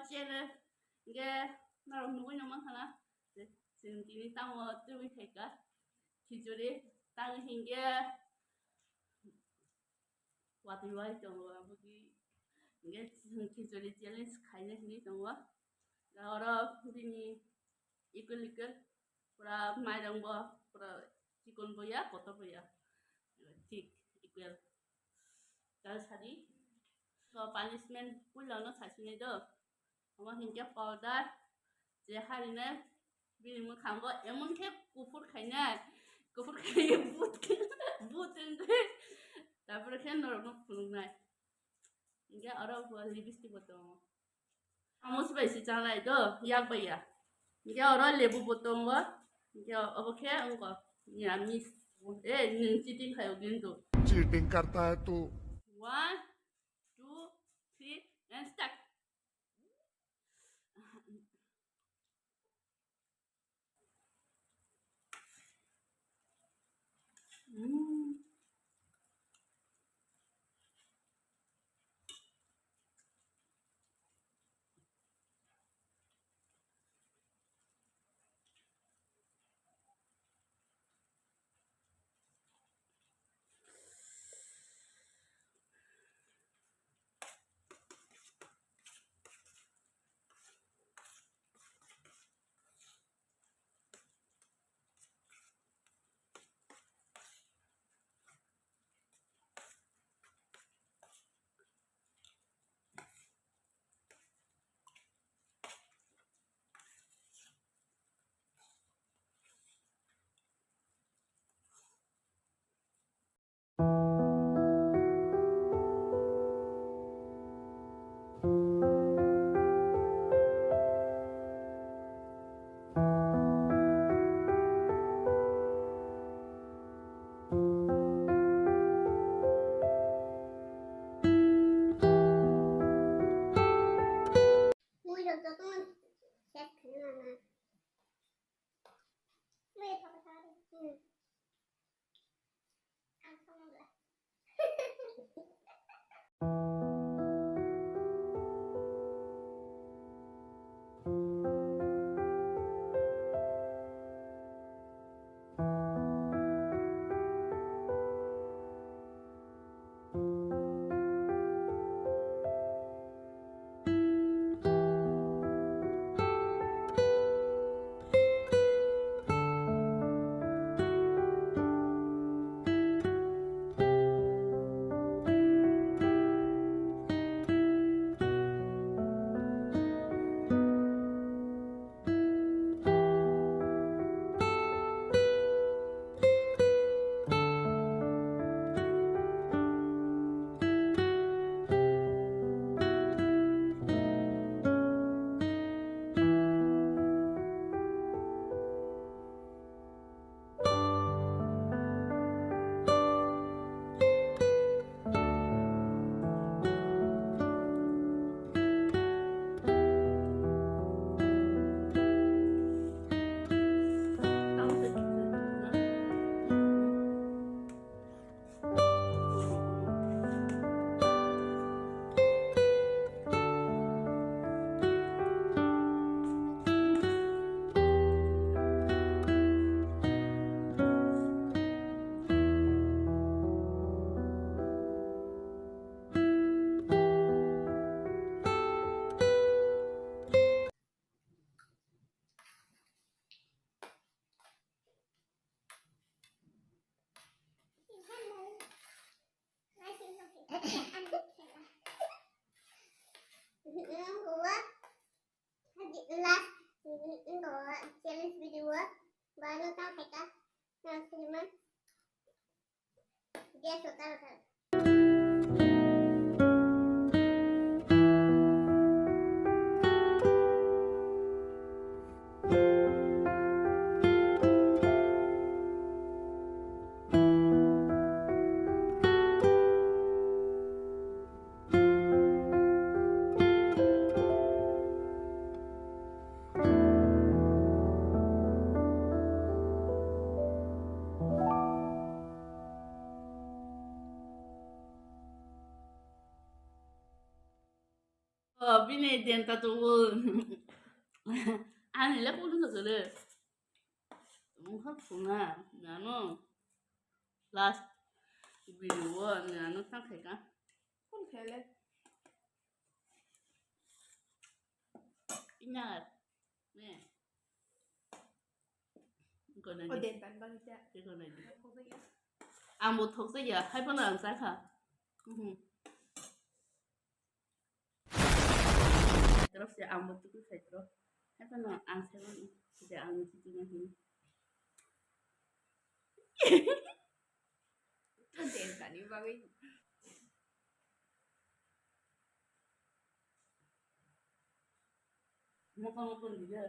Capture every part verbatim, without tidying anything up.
Channel hingke norok nugui no mankha na. Chwng tini tamo twi khaika khichuri tang hingke watwi wai tongo aboni hingke chwng khichuri challenge khaina hinwi tongo. Da oro bini equal equal pura mairang bo pura chikon bo ya kotor bo ya thik equal. Tal sadi so punishment puila no sasinai do. Omo hinkhe powder je harine bini mwkhango emon khe kuphur khainai, kuphur khaiye but, but wngwi tapore khe norokno phunuknai. Hinkhe oro bo lipstick bo tongo. Amo se bai se chanai do, yak bai ya. Hinkhe oro lebu bo tongo. Hinkhe obo khe wngkha niramis. Eh, nwng cheating khaio kintu. Cheating karta hai tu. One, two, three, and start. Mm. Oh, bini denta tubu. Ani le pun sa sore. Mungkha khuna, nano. Last video o nano tang khaika. Phone khele. Inar. Ne. Gona O di. Den tan bang ja. Gona di. Ang bo thok sa ya, hai phano ang sa kha. Mhm. Terus ya, ang bo tuku sa terus. Hai phano ang sa phano. Sejak ang tuku na hin. Ten tani bagwi. Mokol mokol dida.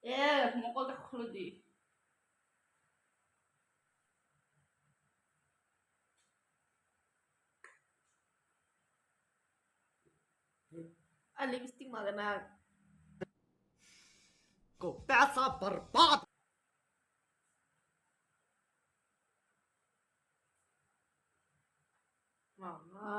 Eh, mokol ta khuldi. A lipstick magana. Ko paisa barbaad. Mama.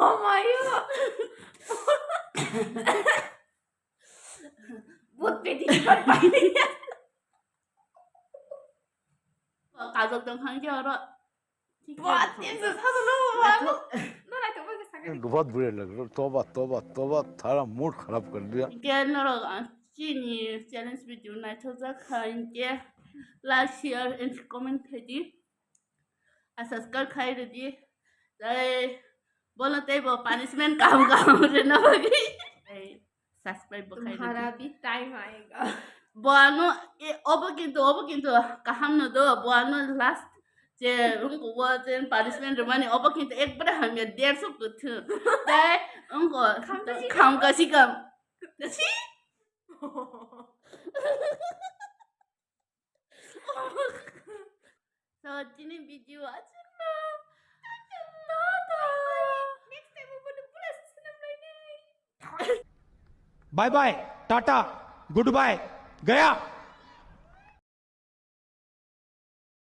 Oh my God. But pedi kajol tong hang je oro. What? What? Nora to bagi sakit. बहुत बुरे लग रहे हो। तौबा, तौबा, तौबा, थारा मूड खराब कर दिया। Ke noro chini challenge video naithok jak kha, ke like, share and comment khai di. A subscribe khai ridi. Tei bono tei bo punishment kaham kaham rwna bagwi. Tei subscribe bo khai ridi. तुम्हारा भी टाइम आएगा। Bo ano, e, obo kintu, obo kintu kaham no do. Bo ano last je wngkuk o je punishment rwmani, obo kintu ekbare hamya, derso kwthwng. Tei wngkuk khamka sikam. Khamka sikam. Si? So, chini video achukno. Next time, bye bye, tata, goodbye, gaya.